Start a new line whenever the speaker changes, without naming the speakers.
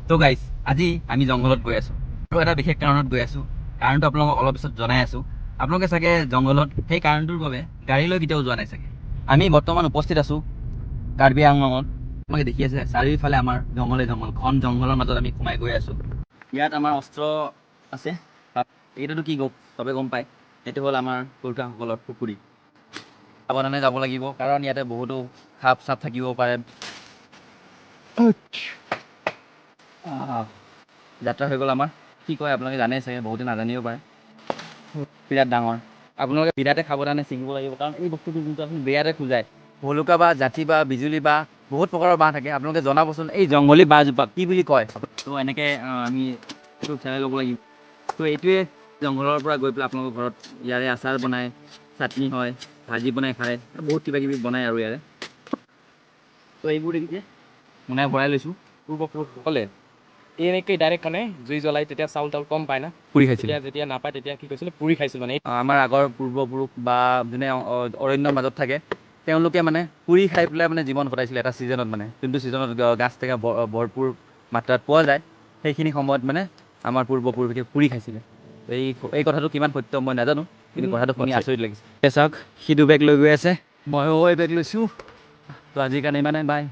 তো গাইজ, আজি আমি জংঘলত গৈ আছোঁ আৰু এটা বিশেষ কাৰণত গৈ আছোঁ। কাৰণটো আপোনালোকক অলপ পিছত জনাই আছোঁ। আপোনালোকে চাগে জংঘলত সেই কাৰণটোৰ বাবে গাড়ী লৈ কেতিয়াও যোৱা নাই চাগে। আমি বৰ্তমান উপস্থিত আছোঁ কাৰ্বি আংলঙত। আপোনালোকে দেখি আছে, চাৰিওফালে আমাৰ জংঘলে জংঘল। ঘন জংঘলৰ মাজত আমি সোমাই গৈ আছোঁ। ইয়াত আমাৰ অস্ত্ৰ আছে। তাত এইটোতো কি গম চবে গম পায়, সেইটো হ'ল আমাৰ পুৰুষসকলৰ পুখুৰী। সাৱধানে যাব লাগিব, কাৰণ ইয়াতে বহুতো সাপ চাপ থাকিব পাৰে। আহ, যাত্ৰা হৈ গ'ল আমাৰ। কি কয় আপোনালোকে জানেই চাগে, বহুতে নাজানিব পাৰে। বিৰাট ডাঙৰ। আপোনালোকে বিৰাটে সাৱধানে ছিঙিব লাগিব, কাৰণ এই বস্তুটো যোনটো আপুনি বিৰাটে খোজায়। ভলুকা বাঁহ, জাঠি বাঁহ, বিজুলী বাঁহ, বহুত প্ৰকাৰৰ বাঁহ থাকে। আপোনালোকে জনাবচোন, এই জংঘলী বাঁহজোপা কি বুলি কয়? তো এনেকৈ আমি এইটো চেলাই ল'ব লাগিব। তো এইটোৱে জংঘলৰ পৰা গৈ পেলাই আপোনালোকৰ ঘৰত ইয়াৰে আচাৰ বনায়, চাটনি হয়, ভাজি বনাই খায়, বহুত কিবা কিবি বনায় আৰু ইয়াৰে। তো এইবোৰ দেখিছে, মোনাই ভৰাই লৈছোঁ।
পূৰ্বপুৰুষসকলে এনেকৈ ডাইৰেক্ট মানে জুই জ্বলাই, তেতিয়া চাউল তাউল কম পায় না।
পুৰি খাইছিল।
তেতিয়া যেতিয়া নাপায়, তেতিয়া কি কৰিছিলে? পুৰি খাইছিল মানে।
আমাৰ আগৰ পূৰ্বপুৰুষ বা যোনে অৰণ্যৰ মাজত থাকে, তেওঁলোকে মানে পুৰি খাই পেলাই মানে জীৱন কটাইছিল এটা ছিজনত, মানে যোনটো ছিজনত গাছ টেঙা ভৰপূৰ মাত্ৰাত পোৱা যায়, সেইখিনি সময়ত মানে আমাৰ পূৰ্বপুৰুষে পুৰি খাইছিলে। এই কথাটো কিমান সত্য মই নাজানো, কিন্তু কথাটো শুনি আচৰিত লাগিছে। এতিয়া চাওক, সিটো বেগ লৈ গৈ আছে, ময়ো এই বেগ লৈছোঁ। তো আজিৰ কাৰণে ইমানে, বাই।